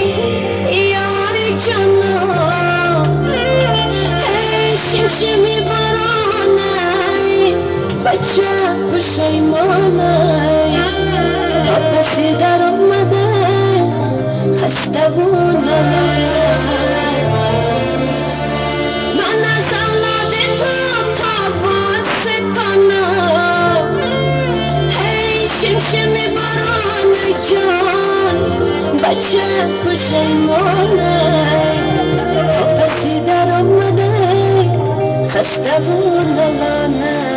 Ёри ҷонам, эй шимшими боронай, бача пушаймонай, то паси даромада хаставу налонай. Ман аз авлоди ту тавон ситонам, эй шимшими боронай ҷон, бача пушаймонай, то паси даромада хаставу налонай.